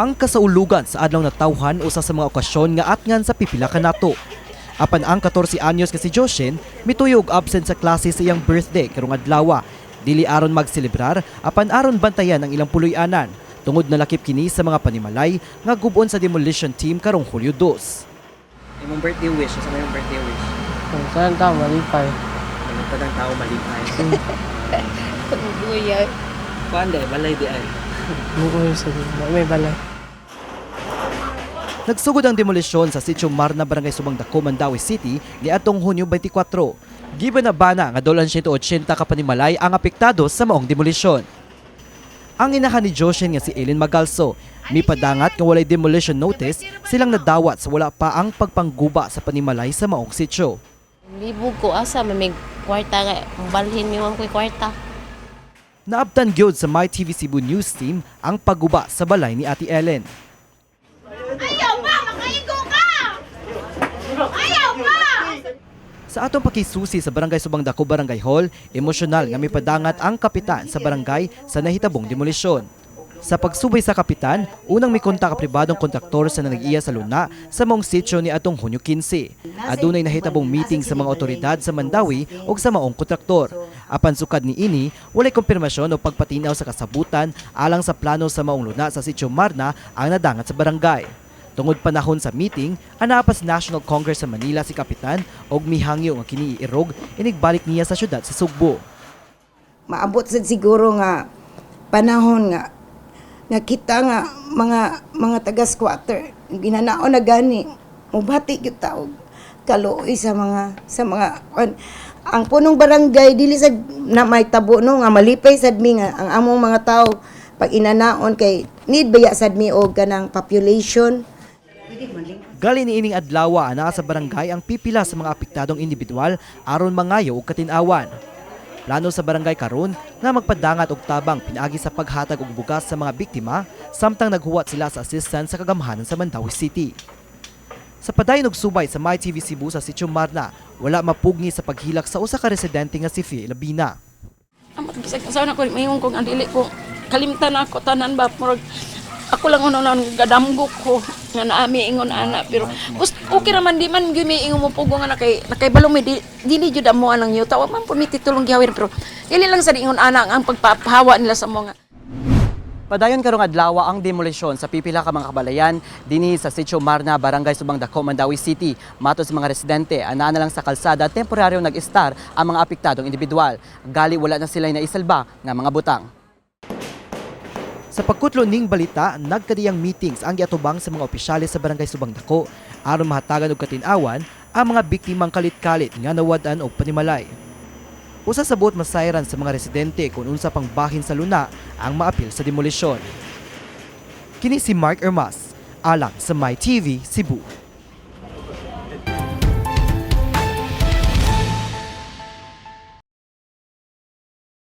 Ang kasaulugan sa Adlaw Natawhan, usa sa mga okasyon nga atngan sa pipila kanato. Apan ang 14 anyos nga si Joshin mituyo og absent sa klase sa iyang birthday karong adlaw. Dili aron magselebrar, apan aron bantayan ang ilang puloy-anan tungod nalakip kini sa mga panimalay nga gub-on sa demolition team karong Hulyo 2. Imong birthday wish, sa imong birthday wish? Kung saan tao, malipay. Anong tanang tao malipay? Buya. Kuan dai, balay di ay. Buoy sa may balay. Nagsugod ang demolisyon sa Sitio Marna, Barangay Subang Dako, Mandaue City niadtong Hunyo 24. Giba na bana nga dolan 180 ka panimalay ang apektado sa maong demolisyon. Ang inahan ni Joshen nga si Ellen Magalso, mipadangat nga walay demolition notice silang nadawat sa wala pa ang pagpangguba sa panimalay sa maong sitio. Libog ko asa may kwarta nga balhin mi man ko'y kwarta. Naabtan gyud sa MyTV Cebu News Team ang pagguba sa balay ni Ate Ellen. Ayaw pa! Makaigo ka! Ayaw pa! Sa atong pakisusi sa Barangay Subang Dako Barangay Hall, emosyonal nga mipadangat ang kapitan sa barangay sa nahitabong demolisyon. Sa pagsubay sa kapitan, unang mikontak ang pribadong kontraktor sa nanag-iya sa luna sa maong sitio ni atong Hunyo 15. Adunay nahitabong meeting sa mga otoridad sa Mandawi ug sa maong kontraktor. Apan sukad ni ini, walay kumpirmasyon o pagpatinaw sa kasabutan alang sa plano sa maong luna sa sitio Marna ang nadangat sa barangay. Tungod panahon sa meeting, anaa pa sa National Congress sa Manila si Kapitan og mihangyo nga kini iirog inigbalik niya sa syudad sa Sugbo. Maabot sad siguro nga panahon nga nga kita nga mga mga taga squatter ginanaon na gani mubati gyud ta og kaluoy sa mga ang punong barangay. Dili sad na may tabo no nga malipay sad mi nga ang among mga tao pag inanaon kay need baya sad mi og kanang population. Gali ni ining adlawa, anaa sa barangay ang pipila sa mga apektadong individual aron mangayo og katinawan. Plano sa barangay karon nga magpadangat og tabang pinaagi sa paghatag og bugas sa mga biktima samtang naghuwat sila sa assistance sa kagamhanan sa Mandaue City. Sa padayon og subay sa MyTV Cebu sa Sitio Marna, wala mapugni sa paghilak sa usa ka residente nga si Fie Labina. Amot bisag sa na ko mayon kong ang dili ko kalimtan ako tanan ba, murag ako lang una gadamgo ko nga naami ingon ana, pero okay ra man, di man gyud mi ingon mo pugo nga nakay nakaybalo mi di, dili jud amo anang yuta, wa man pud mi titulong gihawin, pero dili lang sa ingon ana ang pagpapahawa nila sa mga. Padayon karong adlaw ang demolisyon sa pipila ka mga kabalayan dinhi sa Sitio Marna, Barangay Subang Dako, Mandaue City. Matod sa mga residente, anaa na lang sa kalsada temporaryo nag-estar ang mga apektadong individual. Gali wala na sila naisalba nga mga butang. Sa pagkutlo ning balita, nagkadiyang meetings ang giatubang sa mga opisyales sa Barangay Subang Dako aron mahatagan og katinawan ang mga biktimang kalit-kalit nga nawad-an og panimalay. Usa sa buot masayran sa mga residente kung unsa pang bahin sa luna ang maapil sa demolisyon. Kini si Mark Ermas, alang sa MyTV Cebu.